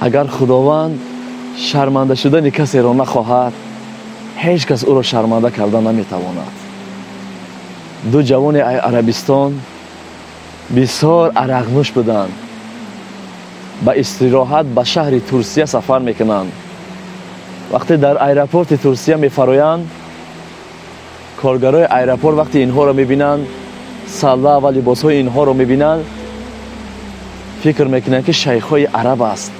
Агар Худованд шарманда шудани касеро нахоҳад, ҳеҷ кас ӯро шарманда карда наметавонад. Ду ҷавони Арабистон бисёр арақнӯш буданд. Ба истироҳат ба шаҳри Турсия сафар мекунанд. Вақте дар аэропорти Турсия мефароянд, коргарои аэропорт вақте инҳоро мебинанд, салла ва либосҳои инҳоро мебинанд, фикр мекунанд, ки шайхҳои араб аст.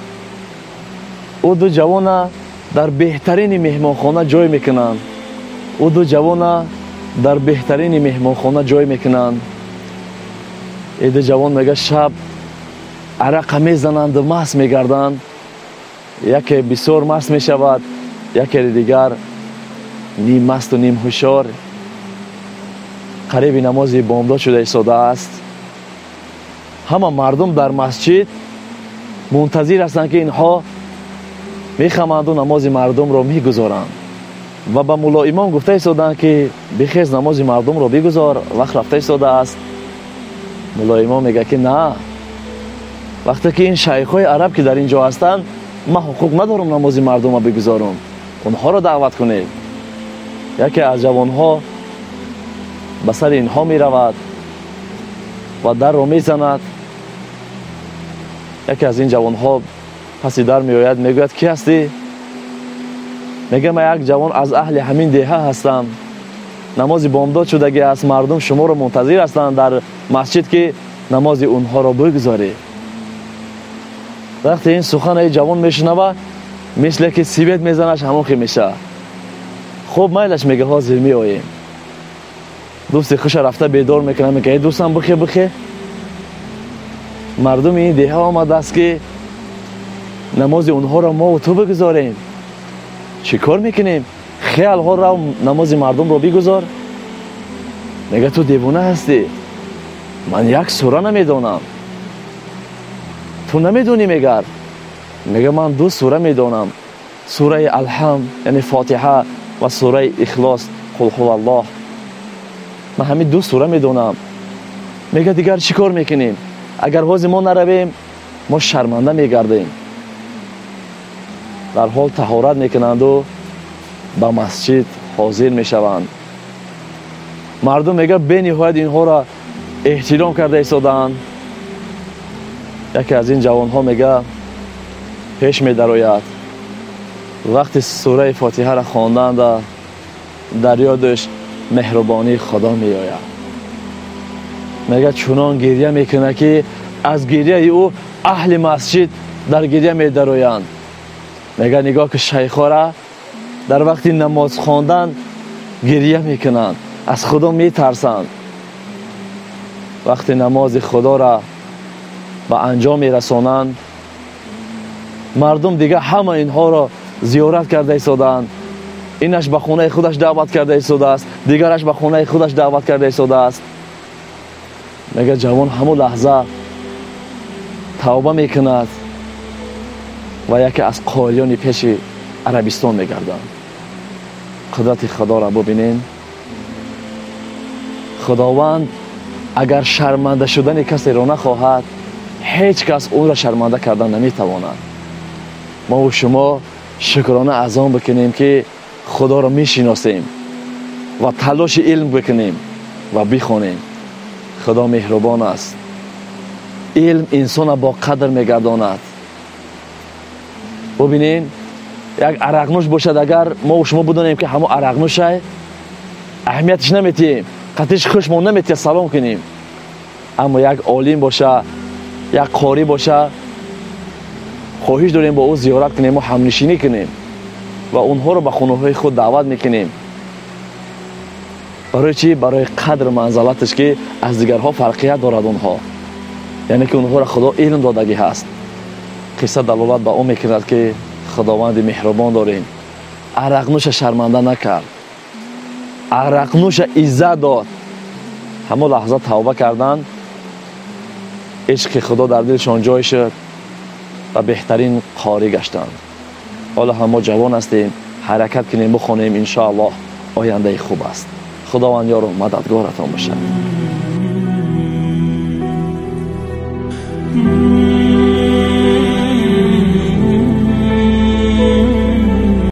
Ӯ ду ҷавона дар беҳтарини меҳмонхона ҷой мекунанд. Ӯ ду ҷавона дар беҳтарини меҳмонхона ҷой мекунанд. Эй ду ҷавон, мега, шаб арақа мезананду маст мегарданд. Яке бисёр маст мешавад, яке дигар ним масту ним ҳушёр. Қариби намози бомдод шуда истодааст. Ҳама мардум дар масҷид мунтазир ҳастанд, ки инҳо мехаманду намози мардумро мегузоранд. Ва ба мулло имом гуфта истоданд, ки бихез, намози мардумро бигузор, вақт рафта истодааст. Мулло имом мега, ки на, вақте ки ин шайхҳои араб ки дар ин ҷо ҳастанд, ман ҳуқуқ надорам намози мардумро бигузорам, онҳоро даъват кунед. Яке аз ҷавонҳо ба сари инҳо меравад ва дарро мезанад. Яке аз ин ҷавонҳо паси дар меояд, мегӯяд: «Кӣ ҳастӣ?» Мега: «Ман як ҷавон аз аҳли ҳамин деҳа ҳастам. Намози бомдод шудагӣ аст, мардум шуморо мунтазир ҳастанд дар масҷид, ки намози онҳоро бигузорӣ». Вақте ин сухани ҷавон мешунава, мисле ки свет мезанаш, ҳамон хел мешавад. «Хуб, майлаш», мега, «ҳозир меоем». Дӯсти хуша рафта бедор мекунад, мега: «Эй дӯстам, бихе, бихе, мардуми ин деҳа омадааст, ки намози онҳоро мо ту бигузорем. Чӣ кор мекунем? Хелҳо рав, намози мардумро бигузор». Мега: «Ту девона ҳастӣ? Ман як сура намедонам, ту намедонӣ?» Мегар мега: «Ман ду сура медонам, сураи Алҳамд, яъне Фотиҳа, ва сураи Ихлос, Қул ҳуваллоҳ. Ман ҳамин ду сура медонам». Мега: «Дигар чӣ кор мекунем? Агар ҳозир мо наравем, мо шарманда мегардем». Дар ҳол таҳорат мекунанду ба масҷид ҳозир мешаванд. Мардум, мега, бениҳоят инҳоро эҳтиром карда истодаанд. Яке аз ин ҷавонҳо, мега, пеш медарояд. Вақти сураи Фотиҳаро хонданда, дар ёдаш меҳрубонии Худо меояд. Мега, чунон гирья мекунад, ки аз гирьяи ӯ аҳли масҷид дар гирья медароянд. Мега: «Нигоҳ, ки шайхора дар вақти намоз хондан гирья мекунанд, аз Худо метарсанд». Вақти намози Худоро ба анҷом мерасонанд, мардум дигар ҳама инҳоро зиёрат карда истодаанд. Инаш ба хонаи худаш даъват карда истодааст, дигараш ба хонаи худаш даъват карда истодааст. Мега, ҷавон ҳамон лаҳза тавба мекунад ва яке аз қориёни пеши Арабистон мегарданд. Қудрати Худоро бубинем. Худованд агар шарманда шудани касеро нахоҳад, ҳеҷ кас ӯро шарманда кардан наметавонад. Мову шумо шукрона аз он бикунем, ки Худоро мешиносем, ва талоши илм бикунем ва бихонем. Худо меҳрубон аст. Илм инсона бо қадр мегардонад. Бубинен, як арақнӯш бошад, агар мо шумо бидонем, ки ҳамо арақнӯшай, аҳамияташ наметиҳем, қатиш хушмон наметиҳад салом кунем. Аммо як олим боша, як қорӣ боша, хоҳиш дорем бо ӯ зиёрат кунем, ҳамнишинӣ кунем ва онҳоро ба хонаҳои худ даъват мекунем. Барои чӣ? Барои қадру манзалаташ, ки аз дигарҳо фарқият дорад онҳо, яъне ки онҳоро Худо илм додагӣ ҳаст. Қисса далолат ба он мекунад, ки Худованди меҳрубон дорем. Арақнӯша шарманда накард, арақнӯша иззат дод. Ҳамон лаҳза тавба карданд, ишқи Худо дар дилшон ҷой шуд ва беҳтарин қорӣ гаштанд. Ҳоло ҳам мо ҷавон ҳастем, ҳаракат кунем, бихонем, иншоаллоҳ ояндаи хуб аст. Худованд ёру мададгоратон бошад.